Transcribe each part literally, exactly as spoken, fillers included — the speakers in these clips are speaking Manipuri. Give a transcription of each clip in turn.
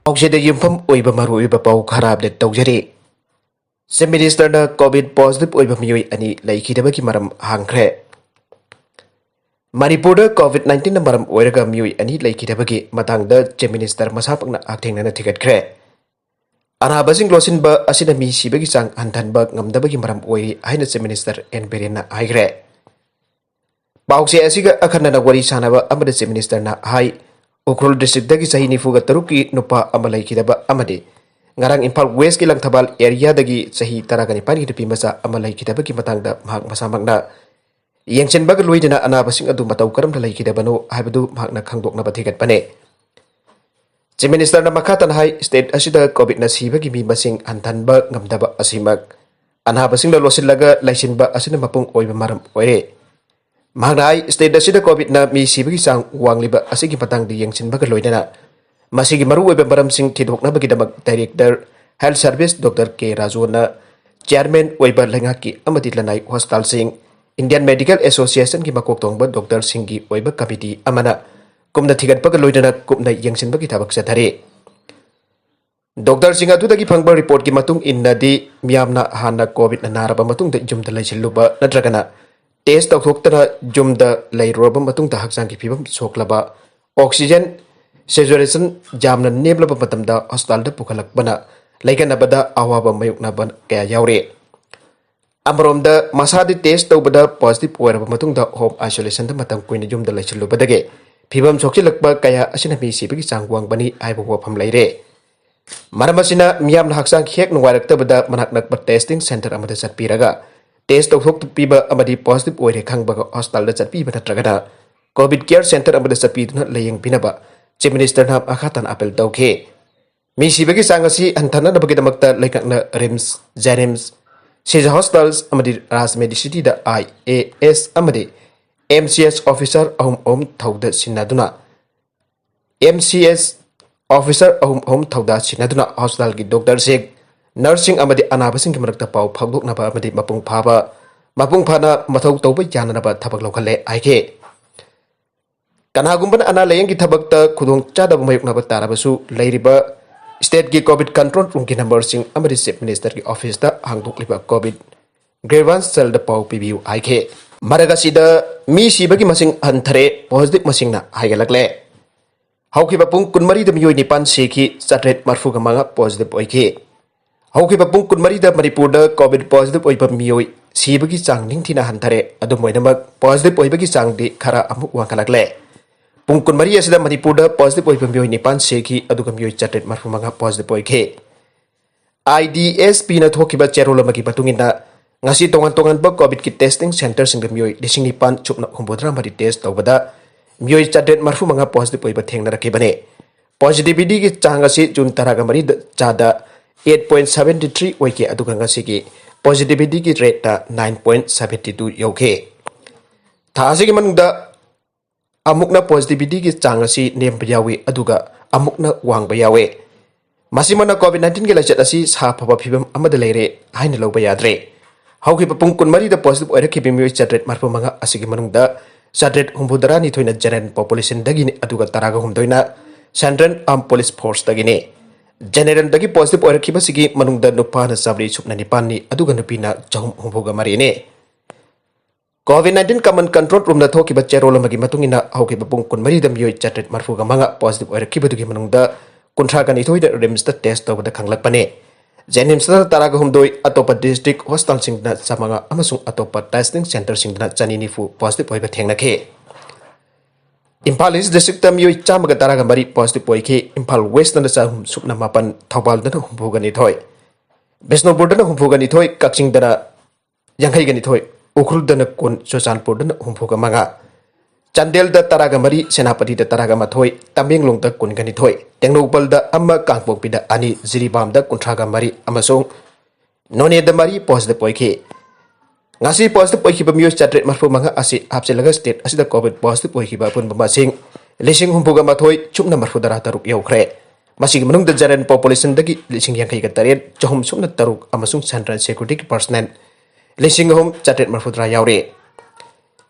ꯄꯥꯎꯆꯦꯗ ꯌꯨꯝꯐꯝ ꯑꯣꯏꯕ ꯃꯔꯨꯑꯣꯏꯕ ꯄꯥꯎ ꯈꯔ ꯑꯞꯗꯦꯠ ꯇꯧꯖꯔꯤ꯫ ꯆꯤꯐ ꯃꯤꯅꯤꯁꯇꯔꯅ ꯀꯣꯚꯤꯗ ꯄꯣꯖꯤꯇꯤꯚ ꯑꯣꯏꯕ ꯃꯤꯑꯣꯏ ꯑꯅꯤ ꯂꯩꯈꯤꯗꯕꯒꯤ ꯃꯔꯝ ꯍꯥꯡꯈ꯭ꯔꯦ꯫ ꯃꯅꯤꯄꯨꯔꯗ ꯀꯣꯚꯤꯗ ꯅꯥꯏꯟꯇꯤꯟꯅ ꯃꯔꯝ ꯑꯣꯏꯔꯒ ꯃꯤꯑꯣꯏ ꯑꯅꯤ ꯂꯩꯈꯤꯗꯕꯒꯤ ꯃꯇꯥꯡꯗ ꯆꯤꯐ ꯃꯤꯅꯤꯁꯇꯔ ꯃꯁꯥꯃꯛꯅ ꯍꯛꯊꯦꯡꯅꯅ ꯊꯤꯒꯠꯈ꯭ꯔꯦ꯫ ꯑꯅꯥꯕꯁꯤꯡ ꯂꯣꯠꯁꯤꯟꯕ ꯑꯁꯤꯅ ꯃꯤ ꯁꯤꯕꯒꯤ ꯆꯥꯡ ꯍꯟꯊꯍꯟꯕ ꯉꯝꯗꯕꯒꯤ ꯃꯔꯝ ꯑꯣꯏꯔꯤ ꯍꯥꯏꯅ ꯆꯤꯐ ꯃꯤꯅꯤꯁꯇꯔ ꯑꯦꯟ ꯕꯤꯔꯦꯟꯅ ꯍꯥꯏꯈ꯭ꯔꯦ꯫ ꯄꯥꯎꯆꯦ ꯑꯁꯤꯒ ꯑꯈꯟꯅꯅ ꯋꯥꯔꯤ ꯁꯥꯅꯕ ꯑꯃꯗ ꯆꯤꯐ ꯃꯤꯅꯤꯁꯇꯔꯅ ꯍꯥꯏ, ꯎꯈ꯭ꯔꯨꯜ ꯗꯤꯁꯇ꯭ꯔꯤꯛꯇꯒꯤ ꯆꯍꯤ ꯅꯤꯐꯨꯒ ꯇꯔꯨꯛꯀꯤ ꯅꯨꯄꯥ ꯑꯃ ꯂꯩꯈꯤꯗꯕ ꯑꯃꯗꯤ ꯉꯔꯥꯡ ꯏꯝꯐꯥꯜ ꯋꯦꯁꯀꯤ ꯂꯪꯊꯕꯥꯜ ꯑꯦꯔꯤꯌꯥꯗꯒꯤ ꯆꯍꯤ ꯇꯔꯥꯒ ꯅꯤꯄꯥꯟꯒꯤ ꯅꯨꯄꯤ ꯃꯆꯥ ꯑꯃ ꯂꯩꯈꯤꯗꯕꯒꯤ ꯃꯇꯥꯡꯗ ꯃꯍꯥꯛ ꯃꯁꯥꯃꯛꯅ ꯌꯦꯡꯁꯤꯟꯕꯒ ꯂꯣꯏꯅꯅ ꯑꯅꯥꯕꯁꯤꯡ ꯑꯗꯨ ꯃꯇꯧ ꯀꯔꯝꯅ ꯂꯩꯈꯤꯗꯕꯅꯣ ꯍꯥꯏꯕꯗꯨ ꯃꯍꯥꯛꯅ ꯈꯪꯗꯣꯛꯅꯕ ꯊꯤꯒꯠꯄꯅꯦ꯫ ꯆꯤꯐ ꯃꯤꯅꯤꯁꯇꯔꯅ ꯃꯈꯥ ꯇꯥꯅ ꯍꯥꯏ, ꯁ꯭ꯇꯦꯠ ꯑꯁꯤꯗ ꯀꯣꯚꯤꯗꯅ ꯁꯤꯕꯒꯤ ꯃꯤ ꯃꯁꯤꯡ ꯍꯟꯊꯍꯟꯕ ꯉꯝꯗꯕ ꯑꯁꯤꯃꯛ ꯑꯅꯥꯕꯁꯤꯡꯅ ꯂꯣꯠꯁꯤꯜꯂꯒ ꯂꯩꯁꯤꯟꯕ ꯑꯁꯤꯅ ꯃꯄꯨꯡ ꯑꯣꯏꯕ ꯃꯔꯝ ꯑꯣꯏꯔꯦ꯫ ꯃꯍꯥꯛꯅ ꯍꯥꯏ, ꯁ꯭ꯇꯦꯠ ꯑꯁꯤꯗ ꯀꯣꯚꯤꯗꯅ ꯃꯤ ꯁꯤꯕꯒꯤ ꯆꯥꯡ ꯋꯥꯡꯂꯤꯕ ꯑꯁꯤꯒꯤ ꯃꯇꯥꯡꯗ ꯌꯦꯡꯁꯤꯟꯕꯒ ꯂꯣꯏꯅꯅ ꯃꯁꯤꯒꯤ ꯃꯔꯨꯑꯣꯏꯕ ꯃꯔꯝꯁꯤꯡ ꯊꯤꯗꯣꯛꯅꯕꯒꯤꯗꯃꯛ ꯗꯥꯏꯔꯦꯛꯇꯔ ꯍꯦꯜꯊ ꯁꯔꯚꯤꯁ ꯗꯣꯛꯇꯔ ꯀꯦ ꯔꯥꯖꯨꯅ ꯆꯤꯌꯥꯔꯃꯦꯟ ꯑꯣꯏꯕ ꯂꯩꯉꯥꯛꯀꯤ ꯑꯃꯗꯤ ꯂꯅꯥꯏ ꯍꯣꯁꯄꯤꯇꯥꯜꯁꯤꯡ, ꯏꯟꯗꯤꯌꯟ ꯃꯦꯗꯤꯀꯦꯜ ꯑꯦꯁꯣꯁꯤꯌꯦꯁꯟꯒꯤ ꯃꯀꯣꯛ ꯊꯣꯡꯕ ꯗꯣꯛꯇꯔꯁꯤꯡꯒꯤ ꯑꯣꯏꯕ ꯀꯃꯤꯇꯤ ꯑꯃꯅ ꯀꯨꯞꯅ ꯊꯤꯒꯠꯄꯒ ꯂꯣꯏꯅꯅ ꯀꯨꯞꯅ ꯌꯦꯡꯁꯤꯟꯕꯒꯤ ꯊꯕꯛ ꯆꯠꯊꯔꯤ꯫ ꯗꯣꯛꯇꯔꯁꯤꯡ ꯑꯗꯨꯗꯒꯤ ꯐꯪꯕ ꯔꯤꯄꯣꯔꯠꯀꯤ ꯃꯇꯨꯡ ꯏꯟꯅꯗꯤ, ꯃꯤꯌꯥꯝꯅ ꯍꯥꯟꯅ ꯀꯣꯚꯤꯗꯅ ꯅꯥꯔꯕ ꯃꯇꯨꯡꯗ ꯌꯨꯝꯗ ꯂꯩꯁꯤꯜꯂꯨꯕ ꯅꯠꯇ꯭ꯔꯒꯅ ꯇꯦꯁ ꯇꯧꯊꯣꯛꯇꯅ ꯌꯨꯝꯗ ꯂꯩꯔꯨꯔꯕ ꯃꯇꯨꯡꯗ ꯍꯛꯆꯥꯡꯒꯤ ꯐꯤꯕꯝ ꯁꯣꯛꯂꯕ, ꯑꯣꯛꯁꯤꯖꯦꯟ ꯁꯦꯆꯨꯔꯦꯁꯟ ꯌꯥꯝꯅ ꯅꯦꯝꯂꯕ ꯃꯇꯝꯗ ꯍꯣꯁꯄꯤꯇꯥꯜꯗ ꯄꯨꯈꯠꯂꯛꯄꯅ ꯂꯩꯈꯠꯅꯕꯗ ꯑꯋꯥꯕ ꯃꯥꯌꯣꯛꯅꯕ ꯀꯌꯥ ꯌꯥꯎꯔꯤ꯫ ꯑꯃꯔꯣꯝꯗ, ꯃꯁꯥꯗꯤ ꯇꯦꯁ ꯇꯧꯕꯗ ꯄꯣꯖꯤꯇꯤꯚ ꯑꯣꯏꯔꯕ ꯃꯇꯨꯡꯗ ꯍꯣꯝ ꯑꯥꯏꯁꯣꯂꯦꯁꯟꯗ ꯃꯇꯝ ꯀꯨꯏꯅ ꯌꯨꯝꯗ ꯂꯩꯁꯤꯜꯂꯨꯕꯗꯒꯤ ꯐꯤꯕꯝ ꯁꯣꯛꯆꯤꯜꯂꯛꯄ ꯀꯌꯥ ꯑꯁꯤꯅ ꯃꯤ ꯁꯤꯕꯒꯤ ꯆꯥꯡ ꯋꯥꯡꯕꯅꯤ ꯍꯥꯏꯕ ꯋꯥꯐꯝ ꯂꯩꯔꯦ꯫ ꯃꯔꯝ ꯑꯁꯤꯅ, ꯃꯤꯌꯥꯝꯅ ꯍꯛꯆꯥꯡ ꯍꯦꯛ ꯅꯨꯡꯉꯥꯏꯔꯛꯇꯕꯗ ꯃꯅꯥꯛ ꯅꯛꯄ ꯇꯦꯁꯇꯤꯡ ꯁꯦꯟꯇꯔ ꯑꯃꯗ ꯆꯠꯄꯤꯔꯒ ꯇꯦꯁ ꯇꯧꯊꯣꯛꯄꯤꯕ ꯑꯃꯗꯤ ꯄꯣꯖꯤꯇꯤꯚ ꯑꯣꯏꯔꯦ ꯈꯪꯕꯒ ꯍꯣꯁꯄꯤꯇꯥꯜꯗ ꯆꯠꯄꯤꯕ ꯅꯠꯇ꯭ꯔꯒꯅ ꯀꯣꯚꯤꯗ ꯀꯦꯌꯔ ꯁꯦꯟꯇꯔ ꯑꯃꯗ ꯆꯠꯄꯤꯗꯨꯅ ꯂꯥꯌꯦꯡꯕꯤꯅꯕ ꯆꯤꯐ ꯃꯤꯅꯤꯁꯇꯔꯅ ꯃꯈꯥ ꯇꯥꯅ ꯑꯥꯄꯤꯜ ꯇꯧꯈꯤ꯫ ꯃꯤ ꯁꯤꯕꯒꯤ ꯆꯥꯡ ꯑꯁꯤ ꯍꯟꯊꯅꯅꯕꯒꯤꯗꯃꯛꯇ ꯂꯩꯉꯥꯛꯅ ꯔꯤꯝꯁ, ꯖꯦꯅꯤꯝꯁ, ꯁꯤꯖ ꯍꯣꯁꯄꯤꯇꯥꯜꯁ ꯑꯃꯗꯤ ꯔꯥꯖ ꯃꯦꯗꯤꯁꯤꯇꯤꯗ ꯑꯥꯏ ꯑꯦ ꯑꯦꯁ ꯑꯃꯗꯤ ꯑꯦꯝ ꯁꯤ ꯑꯦꯁ ꯑꯣꯐꯤꯁꯥꯔ ꯑꯍꯨꯝ ꯑꯍꯨꯝ ꯊꯧꯗ ꯁꯤꯟꯅꯗꯨꯅ, ꯑꯦꯝ ꯁꯤ ꯑꯦꯁ ꯑꯣꯐꯤꯁꯥꯔ ꯑꯍꯨꯝ ꯑꯍꯨꯝ ꯊꯧꯗꯥ ꯁꯤꯟꯅꯗꯨꯅ ꯍꯣꯁꯄꯤꯇꯥꯜꯒꯤ ꯗꯣꯛꯇꯔꯁꯤꯡ, ꯅꯔꯁꯁꯤꯡ ꯑꯃꯗꯤ ꯑꯅꯥꯕꯁꯤꯡꯒꯤ ꯃꯔꯛꯇ ꯄꯥꯎ ꯐꯥꯎꯗꯣꯛꯅꯕ ꯑꯃꯗꯤ ꯃꯄꯨꯡ ꯐꯥꯕ, ꯃꯄꯨꯡ ꯐꯥꯅ ꯃꯊꯧ ꯇꯧꯕ ꯌꯥꯅꯅꯕ ꯊꯕꯛ ꯂꯧꯈꯠꯂꯦ ꯍꯥꯏꯈꯤ꯫ ꯀꯅꯥꯒꯨꯝꯕꯅ ꯑꯅꯥ ꯂꯥꯌꯦꯡꯒꯤ ꯊꯕꯛꯇ ꯈꯨꯗꯣꯡ ꯆꯥꯗꯕ ꯃꯥꯌꯣꯛꯅꯕ ꯇꯥꯔꯕꯁꯨ, ꯂꯩꯔꯤꯕ state ꯀꯤ COVID control room ꯒꯤ number ꯁꯤꯡ ꯑꯃꯗꯤ Chief Minister ꯒꯤ office ꯇ ꯍꯥꯡꯗꯣꯛꯂꯤꯕ COVID grievance cell ꯗ ꯄꯥꯎ ꯄꯤꯕꯤꯌꯨ ꯍꯥꯏꯈꯤ꯫ ꯃꯔꯛ ꯑꯁꯤꯗ ꯃꯤ ꯁꯤꯕꯒꯤ ꯃꯁꯤꯡ ꯍꯟꯊꯔꯦ, positive ꯃꯁꯤꯡꯅ ꯍꯥꯏꯒꯠꯂꯛꯂꯦ꯫ ꯍꯧꯈꯤꯕ ꯄꯨꯡ ꯀꯨꯟꯃꯔꯤꯗ ꯃꯤꯑꯣꯏ ꯅꯤꯄꯥꯟ ꯁꯤꯈꯤ, ꯆꯥꯇ꯭ꯔꯦꯠ ꯃꯔꯤꯐꯨ ꯃꯉꯥ positive ꯑꯣꯏꯈꯤ꯫ ꯍꯧꯈꯤꯕ ꯄꯨꯡ ꯀꯨꯟꯃꯔꯤꯗ ꯃꯅꯤꯄꯨꯔꯗ COVID positive ꯑꯣꯏꯕ ꯃꯤꯑꯣꯏ ꯁꯤꯕꯒꯤ ꯆꯥꯡ ꯅꯤꯡꯊꯤꯅ ꯍꯟꯊꯔꯦ꯫ ꯑꯗꯨꯝ ꯑꯣꯏꯅꯃꯛ, positive ꯑꯣꯏꯕꯒꯤ ꯆꯥꯡꯗꯤ ꯈꯔ ꯑꯃꯨꯛ ꯋꯥꯡꯈꯠꯂꯛꯂꯦ꯫ ꯄꯨꯡ ꯀꯨꯟꯃꯔꯤ ꯑꯁꯤꯗ ꯃꯅꯤꯄꯨꯔꯗ positive ꯑꯣꯏꯕ ꯃꯤꯑꯣꯏ ꯅꯤꯄꯥꯟ ꯁꯤꯈꯤ, ꯑꯗꯨꯒ ꯃꯤꯑꯣꯏ ꯆꯥꯇ꯭ꯔꯦꯠ ꯃꯔꯤꯐꯨ ꯃꯉꯥ positive ꯑꯣꯏꯈꯤ꯫ IDSP ꯅ ꯊꯣꯛꯈꯤꯕ ꯆꯦꯔꯣꯜ ꯑꯃꯒꯤ ꯃꯇꯨꯡ ꯏꯟꯅ, ꯉꯁꯤ ꯇꯣꯉꯥꯟ ꯇꯣꯉꯥꯟꯕ COVID ꯀꯤ testing center ꯁꯤꯡꯗ ꯃꯤꯑꯣꯏ ꯂꯤꯁꯤꯡ ꯅꯤꯄꯥꯟ ꯁꯨꯞꯅ ꯍꯨꯝꯐꯨꯇꯔꯥ ꯃꯔꯤ test ꯇꯧꯕꯗ, ꯃꯤꯑꯣꯏ ꯆꯥꯇ꯭ꯔꯦꯠ ꯃꯔꯤꯐꯨ ꯃꯉꯥ positive ꯑꯣꯏꯕ ꯊꯦꯡꯅꯔꯛꯈꯤꯕꯅꯤ꯫ Positivity ꯒꯤ ꯆꯥꯡ ꯑꯁꯤ June ꯇꯔꯥꯒ ꯃꯔꯤꯗ ꯆꯥꯗ eight point seventy three ꯑꯣꯏꯈꯤ, ꯑꯗꯨꯒ ꯉꯁꯤꯒꯤ positivity ꯒꯤ rate ꯅ nine point seventy two ꯌꯧꯈꯤ꯫ ꯊꯥ ꯑꯁꯤꯒꯤ ꯃꯅꯨꯡꯗ ꯑꯃꯨꯛꯅ positivity ꯒꯤ ꯆꯥꯡ ꯑꯁꯤ ꯅꯦꯝꯕ ꯌꯥꯎꯏ, ꯑꯗꯨꯒ ꯑꯃꯨꯛꯅ ꯋꯥꯡꯕ ꯌꯥꯎꯏ꯫ ꯃꯁꯤꯃꯛꯅ COVID nineteen ꯒꯤ ꯂꯥꯏꯆꯠ ꯑꯁꯤ ꯁꯥꯐꯕ ꯐꯤꯕꯝ ꯑꯃꯗ ꯂꯩꯔꯦ ꯍꯥꯏꯅ ꯂꯧꯕ ꯌꯥꯗ꯭ꯔꯦ꯫ ꯍꯧꯈꯤꯕ ꯄꯨꯡ ꯀꯨꯟꯃꯔꯤꯗ positive ꯑꯣꯏꯔꯛꯈꯤꯕ ꯃꯤꯑꯣꯏ ꯆꯥꯇ꯭ꯔꯦꯠ ꯃꯔꯤꯐꯨ ꯃꯉꯥ ꯑꯁꯤꯒꯤ ꯃꯅꯨꯡꯗ ꯆꯥꯇ꯭ꯔꯦꯠ ꯍꯨꯝꯐꯨꯇꯔꯥꯅꯤꯊꯣꯏꯅ general population ꯗꯒꯤꯅꯤ, ꯑꯗꯨꯒ ꯇꯔꯥꯒ ꯍꯨꯝꯗꯣꯏꯅ Central Armed Police Force ꯗꯒꯤꯅꯤ꯫ General ꯗꯒꯤ positive ꯑꯣꯏꯔꯛꯈꯤꯕꯁꯤꯒꯤ ꯃꯅꯨꯡꯗ ꯅꯨꯄꯥꯅ ꯆꯥꯃꯔꯤ ꯁꯨꯞꯅ ꯅꯤꯄꯥꯟꯅꯤ, ꯑꯗꯨꯒ ꯅꯨꯄꯤꯅ ꯆꯍꯨꯝ ꯍꯨꯝꯐꯨꯒ ꯃꯔꯤꯅꯤ꯫ COVID nineteen Command Control Room ꯅ ꯊꯣꯛꯈꯤꯕ ꯆꯦꯔꯣꯜ ꯑꯃꯒꯤ ꯃꯇꯨꯡ ꯏꯟꯅ, ꯍꯧꯈꯤꯕ ꯄꯨꯡ ꯀꯨꯟꯃꯔꯤꯗ ꯃꯤꯑꯣꯏ ꯆꯥꯇ꯭ꯔꯦꯠ ꯃꯔꯤꯐꯨ ꯃꯉꯥ positive ꯑꯣꯏꯔꯛꯈꯤꯕꯗꯨꯒꯤ ꯃꯅꯨꯡꯗ ꯀꯨꯟꯊ꯭ꯔꯥꯒ ꯅꯤꯊꯣꯏꯗ RIMS ꯇ test ꯇꯧꯕꯗ ꯈꯪꯂꯛꯄꯅꯤ꯫ JNIMS ꯇ ꯇꯔꯥꯒ ꯍꯨꯝꯗꯣꯏ, ꯑꯇꯣꯞꯄ district hospital ꯁꯤꯡꯗ ꯆꯥꯃꯉꯥ ꯑꯃꯁꯨꯡ ꯑꯇꯣꯞꯄ testing center ꯁꯤꯡꯗꯅ ꯆꯅꯤ ꯅꯤꯐꯨ positive ꯑꯣꯏꯕ ꯊꯦꯡꯅꯈꯤ꯫ ꯏꯝꯐꯥꯜ East district ꯇ ꯃꯤꯑꯣꯏ ꯆꯥꯝꯃꯒ ꯇꯔꯥꯒ ꯃꯔꯤ positive ꯑꯣꯏꯈꯤ꯫ ꯏꯝꯐꯥꯜ West ꯅ ꯆꯍꯨꯝ ꯁꯨꯞꯅ ꯃꯥꯄꯟ, ꯊꯧꯕꯥꯜꯗꯅ ꯍꯨꯝꯐꯨꯒ ꯅꯤꯊꯣꯏ, ꯕꯤꯁꯅꯨꯄꯨꯔꯗꯅ ꯍꯨꯝꯐꯨꯒ ꯅꯤꯊꯣꯏ, ꯀꯛꯆꯤꯡꯗꯅ ꯌꯥꯡꯈꯩꯒ ꯅꯤꯊꯣꯏ, ꯎꯈ꯭ꯔꯨꯜꯗꯅ ꯀꯨꯟ, ꯆꯨꯔꯆꯥꯟꯄꯨꯔꯗꯅ ꯍꯨꯝꯐꯨꯒ ꯃꯉꯥ, ꯆꯥꯟꯗꯦꯜꯗ ꯇꯔꯥꯒ ꯃꯔꯤ, ꯁꯦꯅꯥꯄꯇꯤꯗ ꯇꯔꯥꯒ ꯃꯥꯊꯣꯏ, ꯇꯃꯦꯡꯂꯣꯡꯗ ꯀꯨꯟꯒ ꯅꯤꯊꯣꯏ, ꯇꯦꯡꯅꯧꯄꯜꯗ ꯑꯃ, ꯀꯥꯡꯄꯣꯛꯄꯤꯗ ꯑꯅꯤ, ꯖꯤꯔꯤꯕꯥꯝꯗ ꯀꯨꯟꯊ꯭ꯔꯥꯒ ꯃꯔꯤ ꯑꯃꯁꯨꯡ ꯅꯣꯅꯦꯗ ꯃꯔꯤ positive ꯑꯣꯏꯈꯤ꯫ ꯉꯁꯤ positive ꯑꯣꯏꯈꯤꯕ ꯃꯤꯑꯣꯏ ꯆꯥꯇ꯭ꯔꯦꯠ ꯃꯔꯤꯐꯨ ꯃꯉꯥ ꯑꯁꯤ ꯍꯥꯞꯆꯤꯜꯂꯒ state ꯑꯁꯤꯗ COVID positive ꯑꯣꯏꯈꯤꯕ ꯑꯄꯨꯟꯕ ꯃꯁꯤꯡ ꯂꯤꯁꯤꯡ ꯍꯨꯝꯐꯨꯒ ꯃꯥꯊꯣꯏ ꯁꯨꯞꯅ ꯃꯔꯤꯐꯨꯇꯔꯥ ꯇꯔꯨꯛ ꯌꯧꯈ꯭ꯔꯦ꯫ ꯃꯁꯤꯒꯤ ꯃꯅꯨꯡꯗ general population ꯗꯒꯤ ꯂꯤꯁꯤꯡ ꯌꯥꯡꯈꯩꯒ ꯇꯔꯦꯠ ꯆꯍꯨꯝ ꯁꯨꯞꯅ ꯇꯔꯨꯛ ꯑꯃꯁꯨꯡ Central Security personnel ꯂꯤꯁꯤꯡ ꯑꯍꯨꯝ ꯆꯥꯇ꯭ꯔꯦꯠ ꯃꯔꯤꯐꯨꯇꯔꯥ ꯌꯥꯎꯔꯤ꯫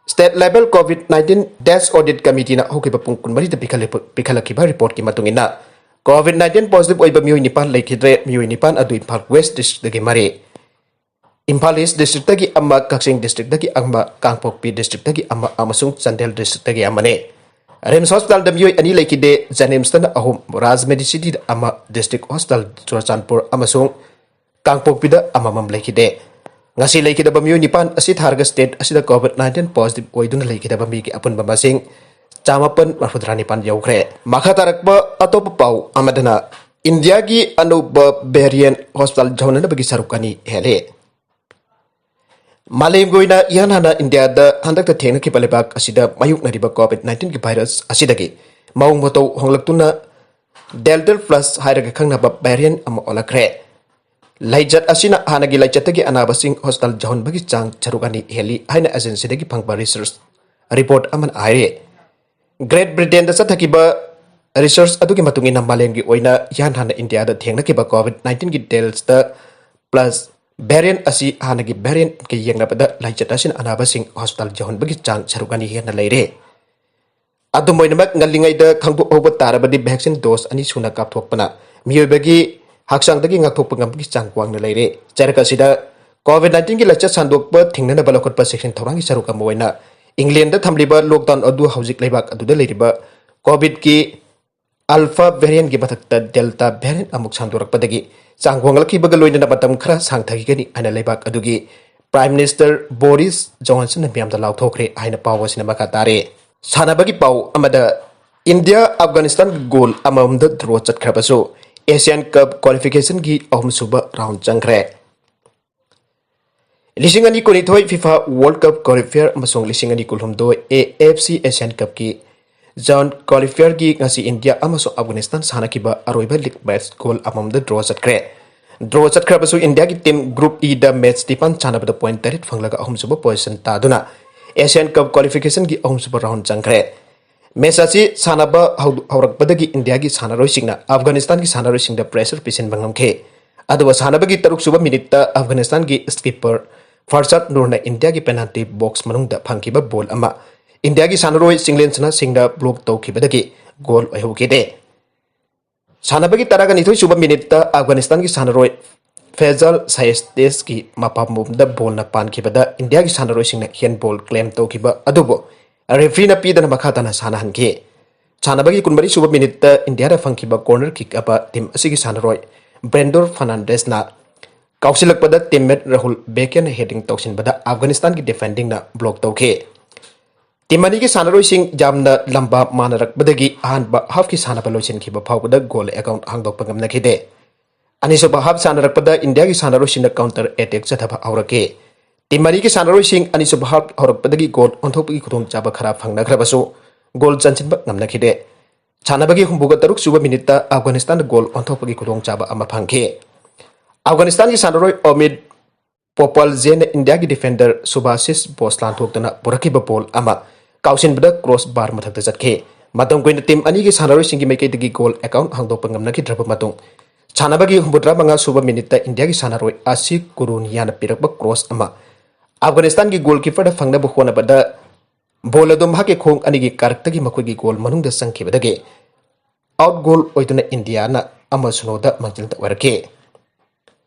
State Level COVID nineteen Death Audit Committeeꯅ ꯍꯧꯈꯤꯕ ꯄꯨꯡ ꯀꯨꯟꯃꯔꯤꯗ ꯄꯤꯈꯠꯂꯛꯄ- ꯄꯤꯈꯠꯂꯛꯈꯤꯕ reportꯀꯤ ꯃꯇꯨꯡ ꯏꯟꯅ, COVID nineteen positive ꯑꯣꯏꯕ ꯃꯤꯑꯣꯏ ꯅꯤꯄꯥꯟ ꯂꯩꯈꯤꯗ꯭ꯔꯦ꯫ ꯃꯤꯑꯣꯏ ꯅꯤꯄꯥꯟ ꯑꯗꯨ ꯏꯝꯐꯥꯜ West Districtꯇꯒꯤ ꯃꯔꯤ, ꯏꯝꯐꯥꯜ East Districtꯇꯒꯤ ꯑꯃ, ꯀꯛꯆꯤꯡ Districtꯇꯒꯤ ꯑꯃ, ꯀꯥꯡꯄꯣꯛꯄꯤ Districtꯇꯒꯤ ꯑꯃ ꯑꯃꯁꯨꯡ ꯆꯥꯟꯗꯦꯜ Districtꯇꯒꯤ ꯑꯃꯅꯤ꯫ RIMS Hospitalꯗ ꯃꯤꯑꯣꯏ ꯑꯅꯤ ꯂꯩꯈꯤꯗꯦ꯫ JNIMSꯇꯅ ꯑꯍꯨꯝ, Raj Medicityꯗ ꯑꯃ, District Hospital ꯆꯨꯔꯆꯥꯟꯄꯨꯔ ꯑꯃꯁꯨꯡ ꯀꯥꯡꯄꯣꯛꯄꯤꯗ ꯑꯃꯃꯝ ꯂꯩꯈꯤꯗꯦ꯫ ꯉꯁꯤ ꯂꯩꯈꯤꯗꯕ ꯃꯤꯑꯣꯏ ꯅꯤꯄꯥꯟ ꯑꯁꯤ ꯊꯥꯔꯒ state ꯑꯁꯤꯗ COVID nineteen positive ꯑꯣꯏꯗꯨꯅ ꯂꯩꯈꯤꯗꯕ ꯃꯤꯒꯤ ꯑꯄꯨꯟꯕ ꯃꯁꯤꯡ ꯆꯥꯃꯥꯄꯟ ꯃꯔꯐꯨꯇꯔꯥ ꯅꯤꯄꯥꯟ ꯌꯧꯈ꯭ꯔꯦ꯫ ꯃꯈꯥ ꯇꯥꯔꯛꯄ ꯑꯇꯣꯞꯄ ꯄꯥꯎ ꯑꯃꯗꯅ, ꯏꯟꯗꯤꯌꯥꯒꯤ ꯑꯅꯧꯕ variant hospital ꯌꯧꯍꯟꯅꯕꯒꯤ ꯁꯔꯨꯛ ꯑꯅꯤ ꯍꯦꯜꯂꯦ꯫ ꯃꯥꯂꯦꯝꯒꯤ ꯑꯣꯏꯅ ꯏꯍꯥꯟ ꯍꯥꯟꯅ ꯏꯟꯗꯤꯌꯥꯗ ꯍꯟꯗꯛꯇ ꯊꯦꯡꯅꯈꯤꯕ ꯂꯩꯕꯥꯛ ꯑꯁꯤꯗ ꯃꯥꯌꯣꯛꯅꯔꯤꯕ COVID nineteenꯒꯤ virus ꯑꯁꯤꯗꯒꯤ ꯃꯑꯣꯡ ꯃꯇꯧ ꯍꯣꯡꯂꯛꯇꯨꯅ Delta Plus ꯍꯥꯏꯔꯒ ꯈꯪꯅꯕ variant ꯑꯃ ꯑꯣꯜꯂꯛꯈ꯭ꯔꯦ꯫ ꯂꯥꯏꯆꯠ ꯑꯁꯤꯅ ꯍꯥꯟꯅꯒꯤ ꯂꯥꯏꯆꯠꯇꯒꯤ ꯑꯅꯥꯕꯁꯤꯡ hospital ꯌꯧꯍꯟꯕꯒꯤ ꯆꯥꯡ ꯁꯔꯨꯛ ꯑꯅꯤ ꯍꯦꯜꯂꯤ ꯍꯥꯏꯅ agencyꯗꯒꯤ ꯐꯪꯕ research report ꯑꯃꯅ ꯍꯥꯏꯔꯤ꯫ Great Britainꯗ ꯆꯠꯊꯈꯤꯕ research ꯑꯗꯨꯒꯤ ꯃꯇꯨꯡ ꯏꯟꯅ, ꯃꯥꯂꯦꯝꯒꯤ ꯑꯣꯏꯅ ꯏꯍꯥꯟ ꯍꯥꯟꯅ ꯏꯟꯗꯤꯌꯥꯗ ꯊꯦꯡꯅꯈꯤꯕ COVID nineteenꯒꯤ Delta Plus variant ꯑꯁꯤ ꯍꯥꯟꯅꯒꯤ variantꯀ ꯌꯦꯡꯅꯕꯗ ꯂꯥꯏꯆꯠ ꯑꯁꯤꯅ ꯑꯅꯥꯕꯁꯤꯡ hospital ꯌꯧꯍꯟꯕꯒꯤ ꯆꯥꯡ ꯁꯔꯨꯛ ꯑꯅꯤ ꯍꯦꯟꯅ ꯂꯩꯔꯦ꯫ ꯑꯗꯨꯝ ꯑꯣꯏꯅꯃꯛ, ꯉꯜꯂꯤꯉꯩꯗ ꯈꯪꯗꯣꯛꯍꯧꯕ ꯇꯥꯔꯕꯗꯤ vaccine dose ꯑꯅꯤ ꯁꯨꯅ ꯀꯥꯞꯊꯣꯛꯄꯅ ꯃꯤꯑꯣꯏꯕꯒꯤ ꯍꯛꯆꯥꯡꯗꯒꯤ ꯉꯥꯛꯊꯣꯛꯄ ꯉꯝꯕꯒꯤ ꯆꯥꯡ ꯋꯥꯡꯅ ꯂꯩꯔꯦ꯫ ꯆꯩꯔꯛ ꯑꯁꯤꯗ COVID nineteenꯒꯤ ꯂꯥꯏꯆꯠ ꯁꯟꯗꯣꯛꯄ ꯊꯤꯡꯅꯅꯕ ꯂꯧꯈꯠꯄ ꯆꯦꯛꯁꯤꯟ ꯊꯧꯔꯥꯡꯒꯤ ꯁꯔꯨꯛ ꯑꯃ ꯑꯣꯏꯅ Englandꯗ ꯊꯝꯂꯤꯕ lockdown ꯑꯗꯨ ꯍꯧꯖꯤꯛ ꯂꯩꯕꯥꯛ ꯑꯗꯨꯗ ꯂꯩꯔꯤꯕ COVIDꯀꯤ Alpha variantꯀꯤ ꯃꯊꯛꯇ Delta variant ꯑꯃꯨꯛ ꯁꯟꯗꯣꯔꯛꯄꯗꯒꯤ ꯆꯥꯡ ꯋꯥꯡꯂꯛꯈꯤꯕꯒ ꯂꯣꯏꯅꯅ ꯃꯇꯝ ꯈꯔ ꯁꯥꯡꯊꯈꯤꯒꯅꯤ ꯍꯥꯏꯅ ꯂꯩꯕꯥꯛ ꯑꯗꯨꯒꯤ Prime Minister Boris Johnsonꯅ ꯃꯤꯌꯥꯝꯗ ꯂꯥꯎꯊꯣꯛꯈ꯭ꯔꯦ ꯍꯥꯏꯅ ꯄꯥꯎ ꯑꯁꯤꯅ ꯃꯈꯥ ꯇꯥꯔꯦ꯫ ꯁꯥꯟꯅꯕꯒꯤ ꯄꯥꯎ ꯑꯃꯗ, ꯏꯟꯗꯤꯌꯥ ꯑꯐꯒꯥꯅꯤꯁꯇꯥꯟꯒ goal ꯑꯃꯃꯝꯗ draw ꯆꯠꯈ꯭ꯔꯕꯁꯨ Asian Cup qualificationꯒꯤ ꯑꯍꯨꯝꯁꯨꯕ round ꯆꯪꯈ꯭ꯔꯦ꯫ ꯂꯤꯁꯤꯡ ꯑꯅꯤ ꯀꯨꯟꯅꯤꯊꯣꯏ FIFA World Cup qualifier ꯑꯃꯁꯨꯡ ꯂꯤꯁꯤꯡ ꯑꯅꯤ ꯀꯨꯟꯍꯨꯝꯗꯣꯏ AFC Asian Cupꯀꯤ round qualifierꯒꯤ ꯉꯁꯤ ꯏꯟꯗꯤꯌꯥ ꯑꯃꯁꯨꯡ ꯑꯐꯒꯥꯅꯤꯁꯇꯥꯟ ꯁꯥꯟꯅꯈꯤꯕ ꯑꯔꯣꯏꯕ league match goal ꯑꯃꯃꯝꯗ draw ꯆꯠꯈ꯭ꯔꯦ꯫ Draw ꯆꯠꯈ꯭ꯔꯕꯁꯨ ꯏꯟꯗꯤꯌꯥꯒꯤ team Group Eꯗ match ꯅꯤꯄꯥꯟ ꯁꯥꯟꯅꯕꯗ point ꯇꯔꯦꯠ ꯐꯪꯂꯒ ꯑꯍꯨꯝꯁꯨꯕ position ꯇꯥꯗꯨꯅ Asian Cup qualificationꯒꯤ ꯑꯍꯨꯝꯁꯨꯕ round ꯆꯪꯈ꯭ꯔꯦ꯫ Match ꯑꯁꯤ ꯁꯥꯟꯅꯕ ꯍꯧ-, ꯍꯧꯔꯛꯄꯗꯒꯤ ꯏꯟꯗꯤꯌꯥꯒꯤ ꯁꯥꯟꯅꯔꯣꯏꯁꯤꯡꯅ ꯑꯐꯒꯥꯅꯤꯁꯇꯥꯟꯒꯤ ꯁꯥꯟꯅꯔꯣꯏꯁꯤꯡꯗ pressure ꯄꯤꯁꯤꯟꯕ ꯉꯝꯈꯤ꯫ ꯑꯗꯨꯒ ꯁꯥꯟꯅꯕꯒꯤ ꯇꯔꯨꯛꯁꯨꯕ minuteꯇ ꯑꯐꯒꯥꯅꯤꯁꯇꯥꯟꯒꯤ skipper ꯐꯔꯁꯠ ꯅꯨꯔꯅ ꯏꯟꯗꯤꯌꯥꯒꯤ ꯄꯦꯅꯥꯜꯇꯤ ꯕꯣꯛꯁ ꯃꯅꯨꯡꯗ ꯐꯪꯈꯤꯕ ꯕꯣꯜ ꯑꯃ ꯏꯟꯗꯤꯌꯥꯒꯤ ꯁꯥꯟꯅꯔꯣꯏ ꯆꯤꯡꯂꯦꯟ ꯁꯅꯥꯁꯤꯡꯅ ꯕ꯭ꯂꯣꯛ ꯇꯧꯈꯤꯕꯗꯒꯤ ꯒꯣꯜ ꯑꯣꯏꯍꯧꯈꯤꯗꯦ꯫ ꯁꯥꯟꯅꯕꯒꯤ ꯇꯔꯥꯒ ꯅꯤꯊꯣꯏ ꯁꯨꯕ ꯃꯤꯅꯤꯠꯇ ꯑꯐꯒꯥꯅꯤꯁꯇꯥꯟꯒꯤ ꯁꯥꯟꯅꯔꯣꯏ ꯐꯦꯖꯜ ꯁꯥꯏꯁꯇꯦꯁꯀꯤ ꯃꯄꯥꯝꯕꯣꯝꯗ ꯕꯣꯜꯅ ꯄꯥꯟꯈꯤꯕꯗ ꯏꯟꯗꯤꯌꯥꯒꯤ ꯁꯥꯟꯅꯔꯣꯏꯁꯤꯡꯅ ꯍꯦꯟꯕꯣꯜ ꯀ꯭ꯂꯦꯝ ꯇꯧꯈꯤꯕ ꯑꯗꯨꯕꯨ ꯔꯦꯐ꯭ꯔꯤꯅ ꯄꯤꯗꯅ ꯃꯈꯥ ꯇꯥꯅ ꯁꯥꯟꯅꯍꯟꯈꯤ꯫ ꯁꯥꯟꯅꯕꯒꯤ ꯀꯨꯟꯃꯔꯤ ꯁꯨꯕ ꯃꯤꯅꯤꯠꯇ ꯏꯟꯗꯤꯌꯥꯗ ꯐꯪꯈꯤꯕ ꯀꯣꯔꯅꯔ ꯀꯤꯛ ꯑꯃ ꯇꯤꯝ ꯑꯁꯤꯒꯤ ꯁꯥꯟꯅꯔꯣꯏ ꯕ꯭ꯔꯦꯟꯗꯣꯔ ꯐꯔꯅꯥꯟꯗꯦꯁꯅ ꯀꯥꯎꯁꯤꯜꯂꯛꯄꯗ ꯇꯤꯝꯃꯦꯠ ꯔꯥꯍꯨꯜ ꯕꯦꯀꯦꯟꯅ ꯍꯦꯗꯤꯡ ꯇꯧꯁꯤꯟꯕꯗ ꯑꯐꯒꯥꯅꯤꯁꯇꯥꯟꯒꯤ ꯗꯤꯐꯦꯟꯗꯤꯡꯅ ꯕ꯭ꯂꯣꯛ ꯇꯧꯈꯤ꯫ ꯇꯤꯝ ꯑꯅꯤꯒꯤ ꯁꯥꯟꯅꯔꯣꯏꯁꯤꯡ ꯌꯥꯝꯅ ꯂꯝꯕꯥ ꯃꯥꯟꯅꯔꯛꯄꯗꯒꯤ ꯑꯍꯥꯟꯕ ꯍꯥꯐꯀꯤ ꯁꯥꯟꯅꯕ ꯂꯣꯏꯁꯤꯟꯈꯤꯕ ꯐꯥꯎꯕꯗ ꯒꯣꯜ ꯑꯦꯀꯥꯎꯟ ꯍꯥꯡꯗꯣꯛꯄ ꯉꯝꯅꯈꯤꯗꯦ꯫ ꯑꯅꯤꯁꯨꯕ ꯍꯥꯐ ꯁꯥꯟꯅꯔꯛꯄꯗ ꯏꯟꯗꯤꯌꯥꯒꯤ ꯁꯥꯟꯅꯔꯣꯏꯁꯤꯡꯅ ꯀꯥꯎꯟꯇꯔ ꯑꯦꯇꯦꯛ ꯆꯠꯊꯕ ꯍꯧꯔꯛꯈꯤ꯫ ꯇꯤꯝ ꯑꯅꯤꯒꯤ ꯁꯥꯟꯅꯔꯣꯏꯁꯤꯡ ꯑꯅꯤꯁꯨꯕ ꯍꯥꯐ ꯍꯧꯔꯛꯄꯗꯒꯤ ꯒꯣꯜ ꯑꯣꯟꯊꯣꯛꯄꯒꯤ ꯈꯨꯗꯣꯡꯆꯥꯕ ꯈꯔ ꯐꯪꯅꯈ꯭ꯔꯕꯁꯨ ꯒꯣꯜ ꯆꯟꯁꯤꯟꯕ ꯉꯝꯅꯈꯤꯗꯦ꯫ ꯁꯥꯟꯅꯕꯒꯤ ꯍꯨꯝꯐꯨꯒ ꯇꯔꯨꯛ ꯁꯨꯕ ꯃꯤꯅꯤꯠꯇ ꯑꯐꯒꯥꯅꯤꯁꯇꯥꯟꯗ ꯒꯣꯜ ꯑꯣꯟꯊꯣꯛꯄꯒꯤ ꯈꯨꯗꯣꯡꯆꯥꯕ ꯑꯃ ꯐꯪꯈꯤ꯫ ꯑꯐꯒꯥꯅꯤꯁꯇꯥꯟꯒꯤ ꯁꯥꯟꯅꯔꯣꯏ ꯑꯣꯃꯤꯠ ꯄꯣꯄꯥꯜꯖꯦꯅ ꯏꯟꯗꯤꯌꯥꯒꯤ ꯗꯤꯐꯦꯟꯗꯔ ꯁꯨꯚꯥꯁꯤꯁ ꯕꯣꯁ ꯂꯥꯟꯊꯣꯛꯇꯨꯅ ꯄꯨꯔꯛꯈꯤꯕ ꯕꯣꯜ ꯑꯃ ꯀꯥꯎꯁꯤꯟꯕꯗ ꯀ꯭ꯔꯣꯁ ꯕꯥꯔ ꯃꯊꯛꯇ ꯆꯠꯈꯤ꯫ ꯃꯇꯝ ꯀꯨꯏꯅ ꯇꯤꯝ ꯑꯅꯤꯒꯤ ꯁꯥꯟꯅꯔꯣꯏꯁꯤꯡꯒꯤ ꯃꯥꯏꯀꯩꯗꯒꯤ ꯒꯣꯜ ꯑꯦꯀꯥꯎꯟ ꯍꯥꯡꯗꯣꯛꯄ ꯉꯝꯅꯈꯤꯗ꯭ꯔꯕ ꯃꯇꯨꯡ ꯁꯥꯟꯅꯕꯒꯤ ꯍꯨꯝꯐꯨꯇꯔꯥ ꯃꯉꯥ ꯁꯨꯕ ꯃꯤꯅꯤꯠꯇ ꯏꯟꯗꯤꯌꯥꯒꯤ ꯁꯥꯟꯅꯔꯣꯏ ꯑꯁꯤ ꯀꯨꯔꯨꯅꯤꯌꯥꯅ ꯄꯤꯔꯛꯄ ꯀ꯭ꯔꯣꯁ ꯑꯃ ꯑꯐꯒꯥꯅꯤꯁꯇꯥꯟꯒꯤ ꯒꯣꯜꯀꯤꯄꯔꯗ ꯐꯪꯅꯕ ꯍꯣꯠꯅꯕꯗ ꯕꯣꯜ ꯑꯗꯨ ꯃꯍꯥꯛꯀꯤ ꯈꯣꯡ ꯑꯅꯤꯒꯤ ꯀꯥꯔꯛꯇꯒꯤ ꯃꯈꯣꯏꯒꯤ ꯒꯣꯜ ꯃꯅꯨꯡꯗ ꯆꯪꯈꯤꯕꯗꯒꯤ ꯑꯥꯎꯠ ꯒꯣꯜ ꯑꯣꯏꯗꯨꯅ ꯏꯟꯗꯤꯌꯥꯅ ꯑꯃ ꯁꯤꯅꯣꯗ ꯃꯥꯡꯖꯤꯜꯗ ꯑꯣꯏꯔꯛꯈꯤ꯫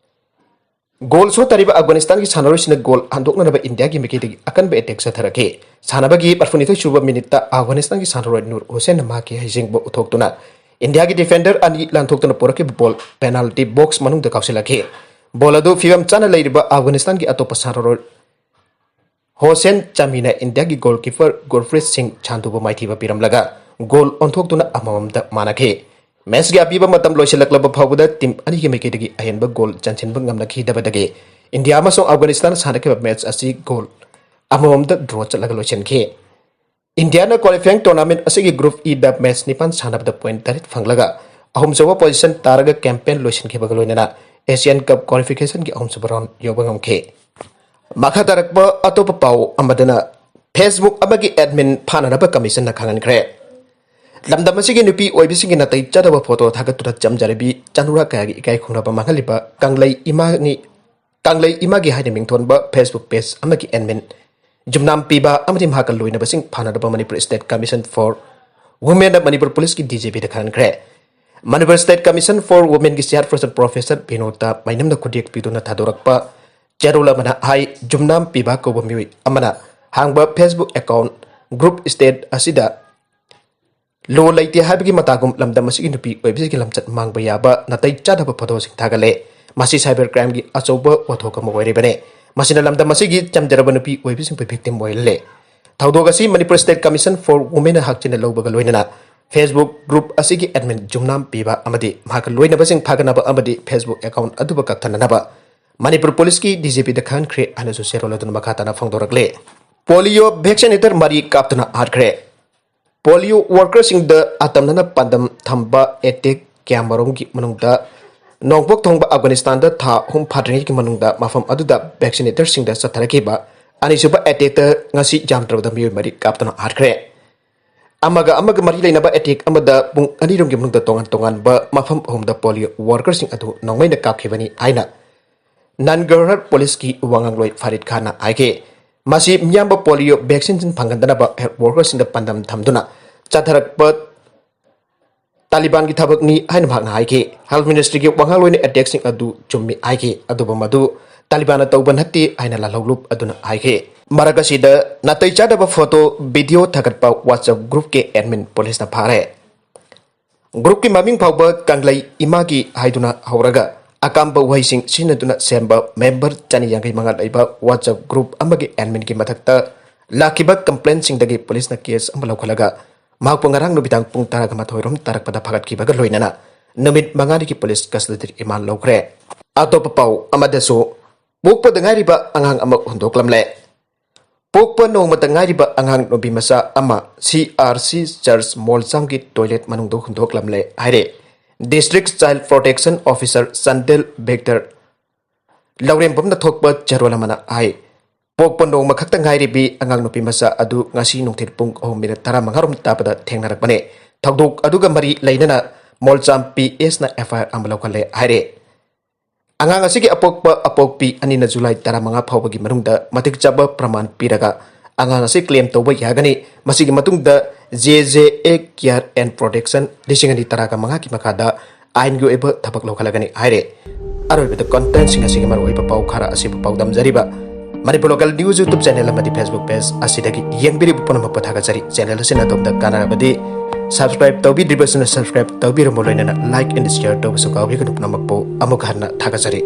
ꯒꯣꯜ ꯁꯣꯠꯊꯔꯤꯕ ꯑꯐꯒꯥꯅꯤꯁꯇꯥꯟꯒꯤ ꯁꯥꯟꯅꯔꯣꯏꯁꯤꯡꯅ ꯒꯣꯜ ꯍꯟꯗꯣꯛꯅꯅꯕ ꯏꯟꯗꯤꯌꯥꯒꯤ ꯃꯥꯏꯀꯩꯗꯒꯤ ꯑꯀꯟꯕ ꯑꯦꯇꯦꯛ ꯆꯠꯊꯔꯛꯈꯤ꯫ ꯁꯥꯟꯅꯕꯒꯤ ꯃꯔꯤꯐꯨꯅꯤꯊꯣꯏ ꯁꯨꯕ ꯃꯤꯅꯤꯠꯇ ꯑꯐꯒꯥꯅꯤꯁꯇꯥꯟꯒꯤ ꯁꯥꯟꯅꯔꯣꯏ ꯅꯨꯔ ꯍꯨꯁꯦꯟꯅ ꯃꯍꯥꯛꯀꯤ ꯍꯩꯁꯤꯡꯕ ꯎꯠꯊꯣꯛꯇꯨꯅ ꯏꯟꯗꯤꯌꯥꯒꯤ ꯗꯤꯐꯦꯟꯗꯔ ꯑꯅꯤ ꯂꯥꯟꯊꯣꯛꯇꯨꯅ ꯄꯨꯔꯛꯈꯤꯕ ꯕꯣꯜ ꯄꯦꯅꯥꯜꯇꯤ ꯕꯣꯛꯁ ꯃꯅꯨꯡꯗ ꯀꯥꯎꯁꯤꯜꯂꯛꯈꯤ꯫ ꯕꯣꯜ ꯑꯗꯨ ꯐꯤꯕꯝ ꯆꯥꯅ ꯂꯩꯔꯤꯕ ꯑꯐꯒꯥꯅꯤꯁꯇꯥꯟꯒꯤ ꯑꯇꯣꯞꯄ ꯁꯥꯟꯅꯔꯣꯏ ꯍꯣꯁꯦꯟ ꯆꯥꯃꯤꯅ ꯏꯟꯗꯤꯌꯥꯒꯤ ꯒꯣꯜꯀꯤꯄꯔ ꯒꯨꯔꯄ꯭ꯔꯤꯠ ꯁꯤꯡ ꯁꯥꯟꯗꯨꯕꯨ ꯃꯥꯏꯊꯤꯕ ꯄꯤꯔꯝꯂꯒ ꯒꯣꯜ ꯑꯣꯟꯊꯣꯛꯇꯨꯅ ꯑꯃꯃꯝꯗ ꯃꯥꯟꯅꯈꯤ꯫ ꯃꯦꯆꯀꯤ ꯑꯄꯤꯕ ꯃꯇꯝ ꯂꯣꯏꯁꯤꯜꯂꯛꯂꯕ ꯐꯥꯎꯕꯗ ꯇꯤꯝ ꯑꯅꯤꯒꯤ ꯃꯥꯏꯀꯩꯗꯒꯤ ꯑꯍꯦꯟꯕ ꯒꯣꯜ ꯆꯟꯁꯤꯟꯕ ꯉꯝꯅꯈꯤꯗꯕꯗꯒꯤ ꯏꯟꯗꯤꯌꯥ ꯑꯃꯁꯨꯡ ꯑꯐꯒꯥꯅꯤꯁꯇꯥꯟ ꯁꯥꯟꯅꯈꯤꯕ ꯃꯦꯆ ꯑꯁꯤ ꯒꯣꯜ ꯑꯃꯃꯝꯗ ꯗ꯭ꯔꯣ ꯆꯠꯂꯒ ꯂꯣꯏꯁꯤꯟꯈꯤ꯫ ꯏꯟꯗꯤꯌꯥꯅ ꯀ꯭ꯋꯥꯂꯤꯐꯥꯏꯌꯤꯡ ꯇꯣꯔꯅꯥꯃꯦꯟꯠ ꯑꯁꯤꯒꯤ ꯒ꯭ꯔꯨꯞ ꯏꯗ ꯃꯦꯆ ꯅꯤꯄꯥꯟ ꯁꯥꯟꯅꯕꯗ ꯄꯣꯏꯟꯠ ꯇꯔꯦꯠ ꯐꯪꯂꯒ ꯑꯍꯨꯝꯁꯨꯕ ꯄꯣꯖꯤꯁꯟ ꯇꯥꯔꯒ ꯀꯦꯝꯄꯦꯟ ꯂꯣꯏꯁꯤꯟꯈꯤꯕꯒ ꯂꯣꯏꯅꯅ ꯑꯦꯁꯤꯌꯥꯟ ꯀꯞ ꯀ꯭ꯋꯥꯂꯤꯐꯤꯀꯦꯁꯟꯒꯤ ꯑꯍꯨꯝꯁꯨꯕ ꯔꯥꯎꯟ ꯌꯧꯕ ꯉꯝꯈꯤ꯫ ꯃꯈꯥ ꯇꯥꯔꯛꯄ ꯑꯇꯣꯞꯄ ꯄꯥꯎ ꯑꯃꯗꯅ, Facebook ꯑꯃꯒꯤ ꯑꯦꯗꯃꯤꯟ ꯐꯥꯅꯅꯕ ꯀꯃꯤꯁꯟꯅ ꯈꯪꯍꯟꯈ꯭ꯔꯦ꯫ ꯂꯝꯗꯝ ꯑꯁꯤꯒꯤ ꯅꯨꯄꯤ ꯑꯣꯏꯕꯤꯁꯤꯡꯒꯤ ꯅꯥꯇꯩ ꯆꯥꯗꯕ ꯐꯣꯇꯣ ꯊꯥꯒꯠꯇꯨꯅ ꯆꯝꯖꯔꯕꯤ ꯆꯅꯨꯔꯥ ꯀꯌꯥꯒꯤ ꯏꯀꯥꯏ ꯈꯨꯝꯅꯕ ꯃꯥꯡꯍꯜꯂꯤꯕ ꯀꯪꯂꯩ ꯏꯃꯥꯅꯤ ꯀꯪꯂꯩ ꯏꯃꯥꯒꯤ ꯍꯥꯏꯅ ꯃꯤꯡꯊꯣꯟꯕ Facebook page ꯑꯃꯒꯤ admin ꯖꯨꯝꯅꯥꯝ ꯄꯤꯕ ꯑꯃꯗꯤ ꯃꯍꯥꯛꯀ ꯂꯣꯏꯅꯕꯁꯤꯡ ꯐꯥꯅꯅꯕ Manipur State Commission for Women ꯅ ꯃꯅꯤꯄꯨꯔ ꯄꯨꯂꯤꯁꯀꯤ DGP the ꯈꯪꯍꯟꯈ꯭ꯔꯦ꯫ Manipur State Commission for Women ꯒꯤ chairperson Professor ꯕꯤꯅꯣꯗ ꯃꯩꯅꯝꯅ ꯈꯨꯗꯦꯛ ꯄꯤꯗꯨꯅ ꯊꯥꯗꯣꯔꯛꯄ ꯆꯦꯔꯣꯜ ꯑꯃꯅ ꯍꯥꯏ, ꯖꯨꯝꯅꯥꯝ ꯄꯤꯕ ꯀꯧꯕ ꯃꯤꯑꯣꯏ ꯑꯃꯅ ꯍꯥꯡꯕ Facebook account group state ꯑꯁꯤꯗ ꯂꯣ ꯂꯩꯇꯦ ꯍꯥꯏꯕꯒꯤ ꯃꯇꯥꯒꯨꯝ ꯂꯝꯗꯝ ꯑꯁꯤꯒꯤ ꯅꯨꯄꯤ ꯑꯣꯏꯕꯤꯁꯤꯒꯤ ꯂꯝꯆꯠ ꯃꯥꯡꯕ ꯌꯥꯕ ꯅꯥꯇꯩ ꯆꯥꯗꯕ photo ꯁꯤꯡ ꯊꯥꯒꯠꯂꯦ꯫ ꯃꯁꯤ cyber crime ꯒꯤ ꯑꯆꯧꯕ ꯋꯥꯊꯣꯛ ꯑꯃ ꯑꯣꯏꯔꯤꯕꯅꯤ꯫ ꯃꯁꯤꯅ ꯂꯝꯗꯝ ꯑꯁꯤꯒꯤ ꯆꯝꯖꯔꯕ ꯅꯨꯄꯤ ꯑꯣꯏꯕꯤꯁꯤꯡꯕꯨ victim ꯑꯣꯏꯍꯜꯂꯦ꯫ ꯊꯧꯗꯣꯛ ꯑꯁꯤ Manipur State Commission for Women ꯅ ꯍꯛꯆꯤꯟꯅ ꯂꯧꯕꯒ ꯂꯣꯏꯅꯅ Facebook group ꯑꯁꯤꯒꯤ admin ꯖꯨꯝꯅꯥꯝ ꯄꯤꯕ ꯑꯃꯗꯤ ꯃꯍꯥꯛꯀ ꯂꯣꯏꯅꯕꯁꯤꯡ ꯐꯥꯒꯅꯕ ꯑꯃꯗꯤ Facebook account ꯑꯗꯨꯕꯨ ꯀꯛꯊꯠꯅꯅꯕ ꯃꯅꯤꯄꯨꯔ ꯄꯨꯂꯤꯁꯀꯤ DGP ꯗ ꯈꯪꯍꯟꯈ꯭ꯔꯦ ꯍꯥꯏꯅꯁꯨ ꯆꯦꯔꯣꯜ ꯑꯗꯨꯅ ꯃꯈꯥ ꯇꯥꯅ ꯐꯣꯡꯗꯣꯔꯛꯂꯦ꯫ Polio vaccinator ꯃꯔꯤ ꯀꯥꯞꯇꯨꯅ ꯍꯥꯠꯈ꯭ꯔꯦ꯫ Polio worker ꯁꯤꯡꯗ ꯑꯇꯝꯅꯅ ꯄꯥꯟꯗꯝ ꯊꯝꯕ attack ꯀꯌꯥꯃꯔꯨꯝꯒꯤ ꯃꯅꯨꯡꯗ ꯅꯣꯡꯄꯣꯛ ꯊꯪꯕ Afghanistan ꯗ ꯊꯥ ꯑꯍꯨꯝ ꯐꯥꯗ꯭ꯔꯤꯉꯩꯒꯤ ꯃꯅꯨꯡꯗ ꯃꯐꯝ ꯑꯗꯨꯗ vaccinator ꯁꯤꯡꯗ ꯆꯠꯊꯔꯛꯈꯤꯕ ꯑꯅꯤꯁꯨꯕ attack ꯇ ꯉꯁꯤ ꯌꯥꯝꯗ꯭ꯔꯕꯗ ꯃꯤꯑꯣꯏ ꯃꯔꯤ ꯀꯥꯞꯇꯨꯅ ꯍꯥꯠꯈ꯭ꯔꯦ꯫ ꯑꯃꯒ ꯑꯃꯒ ꯃꯔꯤ ꯂꯩꯅꯕ attack ꯑꯃꯗ ꯄꯨꯡ ꯑꯅꯤꯔꯣꯝꯒꯤ ꯃꯅꯨꯡꯗ ꯇꯣꯉꯥꯟ ꯇꯣꯉꯥꯟꯕ ꯃꯐꯝ ꯑꯍꯨꯝꯗ polio worker ꯁꯤꯡ ꯑꯗꯨ ꯅꯣꯡꯃꯩꯅ ꯀꯥꯞꯈꯤꯕꯅꯤ ꯍꯥꯏꯅ ꯅꯟꯒꯔꯍꯔ ꯄꯨꯂꯤꯁꯀꯤ ꯋꯥꯉꯥꯡꯂꯣꯏ ꯐꯥꯔꯤꯗ ꯈꯥꯟꯅ ꯍꯥꯏꯈꯤ꯫ ꯃꯁꯤ ꯃꯤꯌꯥꯝꯕ polio vaccine ꯐꯪꯍꯟꯗꯅꯕ health worker ꯁꯤꯡꯗ ꯄꯥꯟꯗꯝ ꯊꯝꯗꯨꯅ ꯆꯠꯊꯔꯛꯄ ꯇꯥꯂꯤꯕꯥꯟꯒꯤ ꯊꯕꯛꯅꯤ ꯍꯥꯏꯅ ꯃꯍꯥꯛꯅ ꯍꯥꯏꯈꯤ꯫ Health Ministry ꯒꯤ ꯋꯥꯉꯥꯡꯂꯣꯏꯅ attack ꯁꯤꯡ ꯑꯗꯨ ꯆꯨꯝꯃꯤ ꯍꯥꯏꯈꯤ, ꯑꯗꯨꯕꯨ ꯃꯗꯨ ꯇꯥꯂꯤꯕꯥꯟꯅ ꯇꯧꯕ ꯅꯠꯇꯦ ꯍꯥꯏꯅ ꯂꯥꯜꯍꯧꯂꯨꯞ ꯑꯗꯨꯅ ꯍꯥꯏꯈꯤ꯫ ꯃꯔꯛ ꯑꯁꯤꯗ ꯅꯥꯇꯩ ꯆꯥꯗꯕ photo, video ꯊꯥꯒꯠꯄ WhatsApp group ꯀꯤ admin ꯄꯨꯂꯤꯁꯅ ꯐꯥꯔꯦ꯫ Group ꯀꯤ ꯃꯃꯤꯡ ꯐꯥꯎꯕ ꯀꯪꯂꯩ ꯏꯃꯥꯒꯤ ꯍꯥꯏꯗꯨꯅ ꯍꯧꯔꯒ ꯑꯀꯥꯝꯕ ꯋꯥꯍꯩꯁꯤꯡ ꯁꯤꯖꯤꯟꯅꯗꯨꯅ ꯁꯦꯝꯕ member ꯆꯅꯤ ꯌꯥꯡꯈꯩ ꯃꯉꯥ ꯂꯩꯕ WhatsApp group ꯑꯃꯒꯤ admin ꯒꯤ ꯃꯊꯛꯇ ꯂꯥꯛꯈꯤꯕ complaint ꯁꯤꯡꯗꯒꯤ ꯄꯨꯂꯤꯁꯅ case ꯑꯃ ꯂꯧꯈꯠꯂꯒ ꯃꯍꯥꯛꯄꯨ ꯉꯔꯥꯡ ꯅꯨꯃꯤꯗꯥꯡ ꯄꯨꯡ ꯇꯔꯥꯒ ꯃꯥꯊꯣꯏ ꯔꯣꯝ ꯇꯥꯔꯛꯄꯗ ꯐꯥꯒꯠꯈꯤꯕꯒ ꯂꯣꯏꯅꯅ ꯅꯨꯃꯤꯠ ꯃꯉꯥꯅꯤꯒꯤ ꯄꯨꯂꯤꯁ custody remand ꯂꯧꯈ꯭ꯔꯦ꯫ ꯑꯇꯣꯞꯄ ꯄꯥꯎ ꯑꯃꯗꯁꯨ, ꯄꯣꯛꯄꯗ ꯉꯥꯏꯔꯤꯕ ꯑꯉꯥꯡ ꯑꯃ ꯍꯨꯟꯗꯣꯛꯂꯝꯂꯦ꯫ ꯄꯣꯛꯄ ꯅꯣꯡꯃꯇ ꯉꯥꯏꯔꯤꯕ ꯑꯉꯥꯡ ꯅꯨꯄꯤ ꯃꯆꯥ ꯑꯃ CRC Church ꯃꯣꯜꯆꯥꯝꯒꯤ toilet ꯃꯅꯨꯡꯗ ꯍꯨꯟꯗꯣꯛꯂꯝꯂꯦ ꯍꯥꯏꯔꯦ District Child Protection Officer Chandel Victor ꯂꯧꯔꯦꯝꯕꯝꯅ ꯊꯣꯛꯄ ꯆꯦꯔꯣꯜ ꯑꯃꯅ ꯍꯥꯏ꯫ ꯄꯣꯛꯄ ꯅꯣꯡꯃ ꯈꯛꯇ ꯉꯥꯏꯔꯤꯕꯤ ꯑꯉꯥꯡ ꯅꯨꯄꯤ ꯃꯆꯥ ꯑꯗꯨ ꯉꯁꯤ ꯅꯨꯡꯊꯤꯜ ꯄꯨꯡ ꯑꯍꯨꯝ ꯃꯤꯅꯠ ꯇꯔꯥꯃꯉꯥ ꯔꯣꯝ ꯇꯥꯕꯗ ꯊꯦꯡꯅꯔꯛꯄꯅꯦ꯫ ꯊꯧꯗꯣꯛ ꯑꯗꯨꯒ ꯃꯔꯤ ꯂꯩꯅꯅ ꯃꯣꯜꯆꯥꯝ PS ꯅ FIR ꯑꯃ ꯂꯧꯈꯠꯂꯦ ꯍꯥꯏꯔꯦ꯫ ꯑꯉꯥꯡ ꯑꯁꯤꯒꯤ ꯑꯄꯣꯛꯄ ꯑꯄꯣꯛꯄꯤ ꯑꯅꯤꯅ ꯖꯨꯂꯥꯏ ꯇꯔꯥꯃꯉꯥ ꯐꯥꯎꯕꯒꯤ ꯃꯅꯨꯡꯗ ꯃꯇꯤꯛ ꯆꯥꯕ ꯄ꯭ꯔꯃꯥꯟ ꯄꯤꯔꯒ ꯑꯉꯥꯡ ꯑꯁꯤ claim ꯇꯧꯕ ꯌꯥꯒꯅꯤ꯫ ꯃꯁꯤꯒꯤ ꯃꯇꯨꯡꯗ J J A Care and Protection ꯂꯤꯁꯤꯡ ꯑꯅꯤ ꯇꯔꯥꯒ ꯃꯉꯥꯒꯤ ꯃꯈꯥꯗ ꯑꯥꯏꯟꯒꯤ ꯑꯣꯏꯕ ꯊꯕꯛ ꯂꯧꯈꯠꯂꯒꯅꯤ ꯍꯥꯏꯔꯦ꯫ ꯑꯔꯣꯏꯕꯗ contentꯁꯤꯡ ꯑꯁꯤꯒꯤ ꯃꯔꯨꯑꯣꯏꯕ ꯄꯥꯎ ꯈꯔ ꯑꯁꯤꯕꯨ ꯄꯥꯎꯗꯝꯖꯔꯤꯕ Manipur Local News YouTube channel ꯑꯃꯗꯤ Facebook page ꯑꯁꯤꯗꯒꯤ ꯌꯦꯡꯕꯤꯔꯤꯕ ꯄꯨꯝꯅꯃꯛꯄꯨ ꯊꯥꯒꯠꯆꯔꯤ꯫ Channel ꯑꯁꯤꯅ ꯑꯗꯣꯝꯗ ꯀꯥꯟꯅꯔꯕꯗꯤ subscribe ꯇꯧꯕꯤꯗ꯭ꯔꯤꯕꯁꯤꯡꯅ subscribe ꯇꯧꯕꯤꯔꯝꯃꯨ, ꯂꯣꯏꯅꯅ like and share ꯇꯧꯕꯁꯨ ꯀꯥꯎꯕꯤꯒꯅꯨ꯫ ꯄꯨꯝꯅꯃꯛꯄꯨ ꯑꯃꯨꯛ ꯍꯟꯅ ꯊꯥꯒꯠꯆꯔꯤ꯫